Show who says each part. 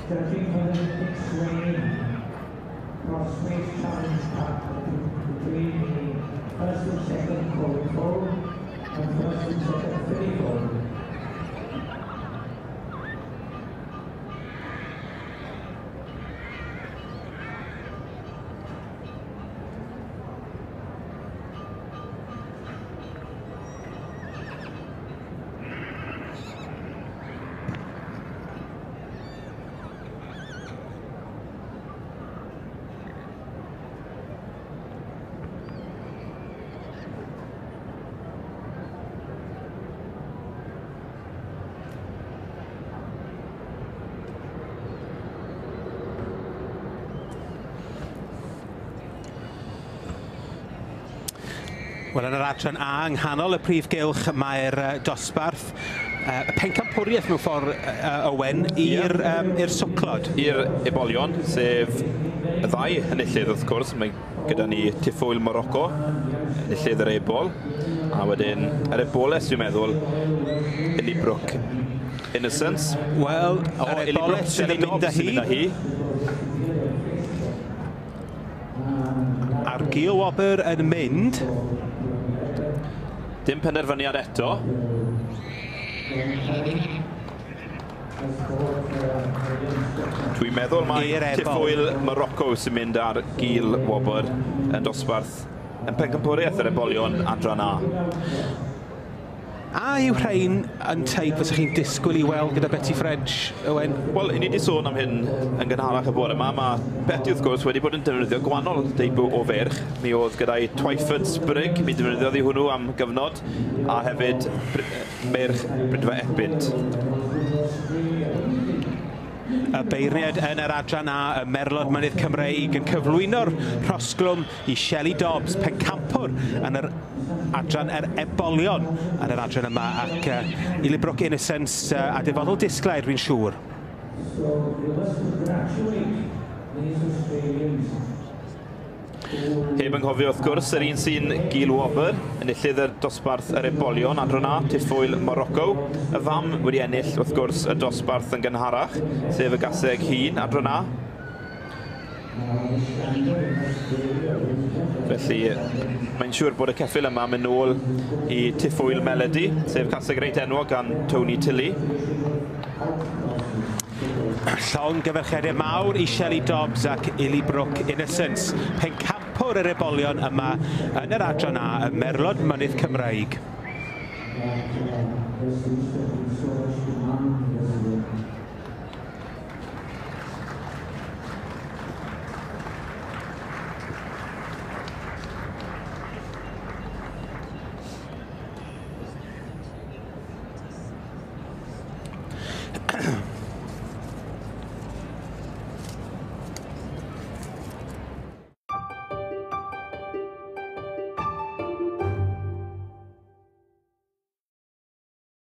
Speaker 1: Judging for the mixed reining Crossways Challenge Cup between the first and second colt foal and first and second filly foal.
Speaker 2: Wel, yn yr adran A, yng nghanol y prif gylch, mae'r dosbarth, y pencampwriaeth mewn ffordd, Owen, i'r i'r swclod.
Speaker 3: I'r ebolion, sef y ddau enillydd wrth gwrs. Mae gyda ni Tiffwyl Morocco, enillydd yr ebol, a wedyn yr eboles, dwi'n meddwl, Illybrook Innocence.
Speaker 2: Wel, yr eboles sydd yn mynd â hi. A'r gil wobr yn mynd.
Speaker 3: Dim penderfyniad eto. Dwi'n meddwl mai Tiffwyl Morocco sy'n mynd ar gil wobr yn dosbarth yn pencampwriaeth yr ebolion adran A.
Speaker 2: A yw rhain yn teip fysa chi'n disgwyl i weld gyda Betty French, Owen?
Speaker 3: Wel, i ni wedi sôn am hyn yn gynharach y bore yma. Mae Betty, wrth gwrs, wedi bod yn defnyddio gwahanol deip o ferch. Mi oedd gyda'i Twyford Sprig, mi defnyddiodd hi hwnnw am gyfnod, a hefyd merch Brydfa Epynt.
Speaker 2: Y beirniad yn yr adran A, y Merlod Mynydd Cymreig, yn cyflwyno'r rhosglwm i Shelley Dobbs, pencampwr yn yr adran yr ebolion yn yr adran yma, ac Illybrook Innocence a dyfodol disglair, dwi'n siŵr.
Speaker 3: Heb anghofio wrth gwrs, yr un sy'n gil wobr, enillydd yr dosbarth yr ebolion, adran A, Tiffwyl Morocco. Y fam wedi ennill wrth gwrs y dosbarth yn gynharach, sef y gaseg hun, adran A. Felly, mae'n siŵr bod y ceffyl yma mynd nôl i Tiffwyl Melody, sef caseg reit enwog gan Tony Tilley.
Speaker 2: Llongyfarchiadau mawr i Shelley Dobbs ac Illybrook Innocence, pencampwr yr ebolion yma yn yr adran A, y Merlod Mynydd Cymreig.